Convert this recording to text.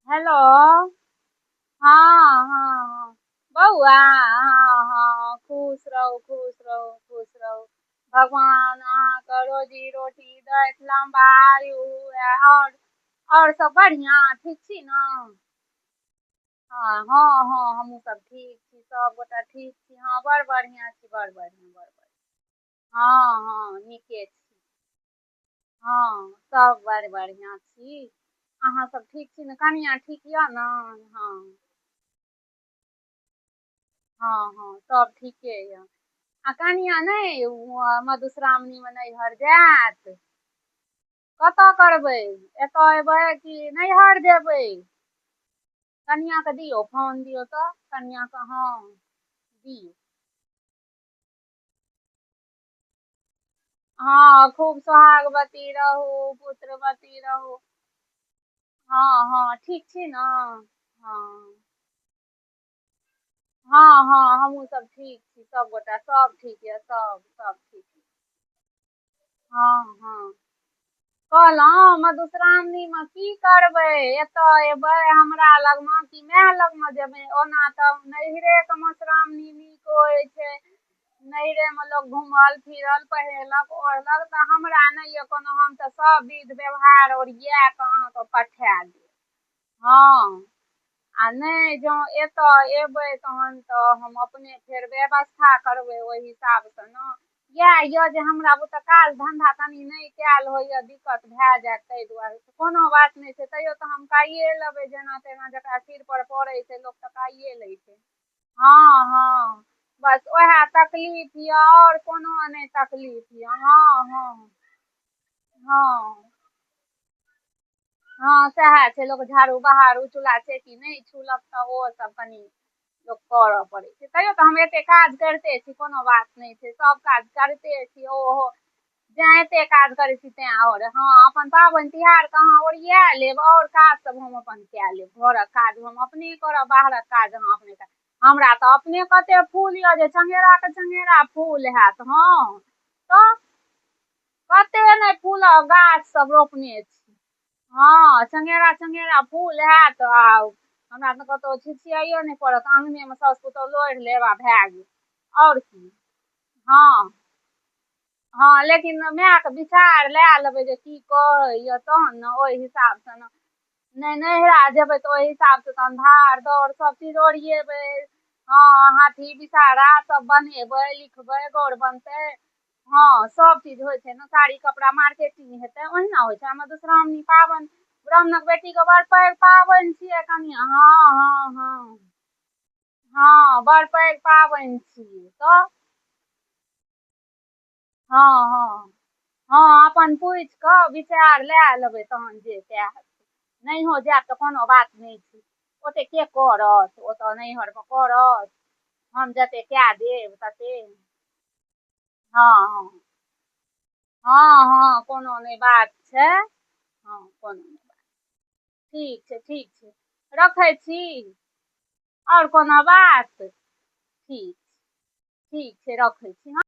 Hello. हँ हँ बौआ हँ हँ, खुश रहू, खुश रहू, खुश रहू। भगवान अहाँके रोजी रोटी दैथ, लम्बा आयु हुए। आओर सब बढ़िआँ? ठीक छी ने? हँ हँ हँ, हमहूँ सब ठीक छी, सभगोटा ठीक छी। हँ, बड़ बढ़िआँ छी, बड़ बढ़िआँ, बड़ बढ़िआँ। हँ हँ, नीके छी। हँ, सब बड़ बढ़िआँ छी। अहाँ सब ठीक छी ने? कनिआँ ठीक यऽ ने? हँ हँ हँ, सब ठीके यऽ। आ कनिआँ नहि मधुश्रावणीमे नैहर जायत? कतऽ करबै? एतऽ एबै कि नैहर जेबै? कनिआँके दियौ फोन, दियौ तऽ कनिआँके। हँ, दियौ। हँ, खूब सोहागवती रहू, पुत्रवती रहू। हँ हँ, ठीक छी ने? हँ हँ हँ, हमहूँ सब ठीक छी, सभगोटा सब ठीक यऽ, सब सब ठीक। हँ हँ, कहलहुँ मधुश्रावणीमे की करबै? एतऽ एबै हमरा लगमे कि माय लगमे जेबै? ओना तऽ नैहरेके मधुश्रावणी नीक होइ छै। नैहरेमे लोक घूमल फिरल, पहिरलक ओढ़लक। तऽ हमरा नहि यऽ कोनो, हम तऽ सब विध व्यवहार ओरिया कऽ अहाँके पठा देब। हँ, आ नहि जँ एतऽ एबै तहन तऽ हम अपने फेर व्यवस्था करबै ओहि हिसाबसँ ने। इएह यऽ जे हमरा बुते काज धन्धा कनि नहि कयल होइए, दिक्कत भए जायत, ताहि दुआरे। कोनो बात नहि छै, तैयो तऽ हम काइए लेबै जेना तेना। जकरा सिर पर पड़ै छै, लोक तऽ काइए लै छै। हँ हँ, बस उएह तकलीफ यऽ, आओर कोनो नहि तकलीफ यऽ। हँ हँ हँ हँ, सएह छै। लोक झाड़ू बहारू, चूल्हा चेकी नहि छुलक, तऽ ओ सब कनि लोक करऽ पड़ै छै। तैयो तऽ हम एते काज करिते छी, कोनो बात नहि छै, सब काज करिते छी। ओहो जैं एते काज करै छी तैं। आओर हँ, अपन पाबनि तिहारके अहाँ ओरिया लेब, आओर काज सब हम अपन कए लेब। घरक काज हम अपने करब, बाहरक काज अहाँ अपने कर। हमरा तऽ अपने कते फूल यऽ जे चंगेरा के चंगेरा फूल हैत। हँ, तऽ कते नहि फूलक गाछ सब रोपने छी। हँ, चंगेरा चंगेरा फूल हैत। आ हमरा तऽ कतहु छिछियाइयो नहि पड़त, आङ्गनेमे साउस पुतौह लोढ़ि लेब आ भए गेल। आओर की। हँ हँ, लेकिन मायके विचार लए लेबै जे की कहैए, तहन ने ओहि हिसाबसँ ने। नहि, नैहरा जेबै तऽ ओहि हिसाबसँ तहन भाड़ दौड़ सब चीज ओरियेबै। हँ, हाथी विषहारा सब बनेबै, लिखबै, गौर बनतै। हँ, सब चीज होइ छै ने। साड़ी कपड़ा मार्केटिंग हेतै, ओहिना होइ छै। मधुश्रावणी पाबनि ब्राह्मणक बेटीके बड़ पैघ पाबनि छियै कनिया। हँ हँ हँ हँ, बड़ पैघ पाबनि छियै तऽ। हँ हँ हँ, अपन पूछि कऽ विचार लए लेबै तहन जे सएह। नहियो जायब तऽ कोनो बात नहि छै। ओते के करत? ओतऽ नैहरमे करत? हम जते कए देब तते। हँ हँ हँ हँ, कोनो नहि बात छै। हँ, कोनो नहि बात। ठीक छै, ठीक छै, रखै छी। आओर कोनो बात? ठीक, ठीक छै, रखै छी। हँ।